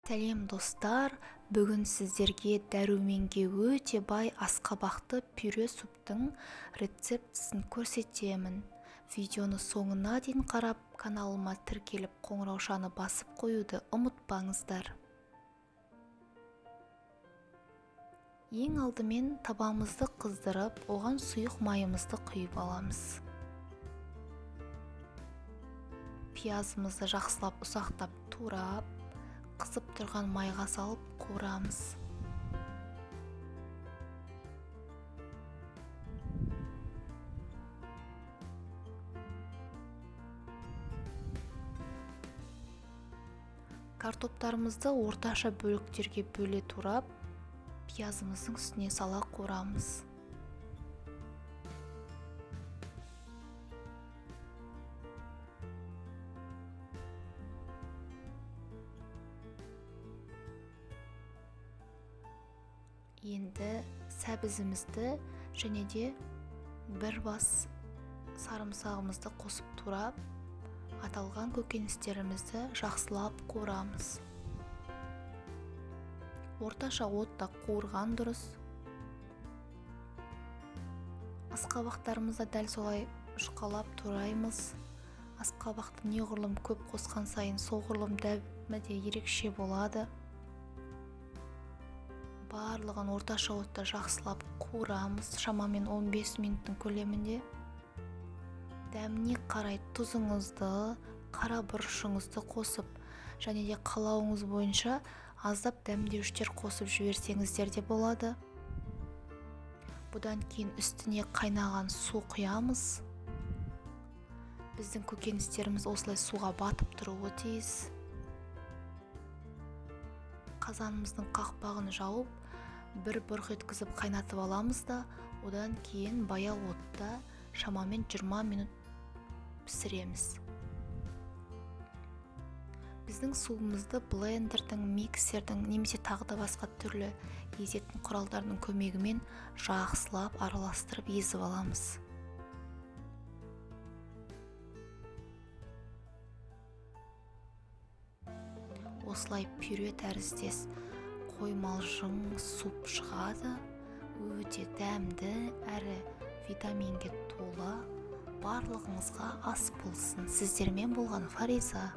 Сәлем достар, бүгін сіздерге дәруменге өте бай асқабақты пюре суптың рецептісін көрсетемін. Видеоны соңына дейін қарап, каналыма тіркеліп қоңыраушаны басып қоюды ұмытпаңыздар. Ең алдымен табамызды қыздырып, оған сұйық майымызды құйып аламыз. Пиязымызды жақсылап ұсақтап турап, қызып тұрған майға салып қуырамыз. Картоптарымызды орташа бөліктерге бөле турап, пиязымыздың үстіне сала қуырамыз. Енді сәбізімізді және де бір бас сарымсағымызды қосып турап, аталған көкөністерімізді жақсылап қуырамыз. Орташа отта қуырған дұрыс. Асқабақтарымызды дәл солай жұқалап тураймыз. Асқабақты неғұрлым көп қосқан сайын соғұрлым дәмі де ерекше болады. Барлығын орташа отта жақсылап қуырамыз, шамамен 15 минуттың көлемінде. Дәміне қарай тұзыңызды, қара бұрышыңызды қосып, және де қалауыңыз бойынша аздап дәмдеуіштер қосып жіберсеңіздер де болады. Бұдан кейін үстіне қайнаған су құямыз. Біздің көкөністеріміз осылай суға батып тұруы тиіс. Қазанымыздың қақпағын жауып, бір бұрқ еткізіп қайнатып аламыз да, одан кейін баяу отта шамамен 20 минут пісіреміз. Біздің суымызды блендердің, миксердің немесе тағы да басқа түрлі езетін құралдардың көмегімен жақсылап араластырып езіп аламыз. Осылай пюре тәріздес қоймалжың суп шығады. Өте дәмді әрі витаминге толы. Барлығыңызға ас болсын. Сіздермен болған Фариза.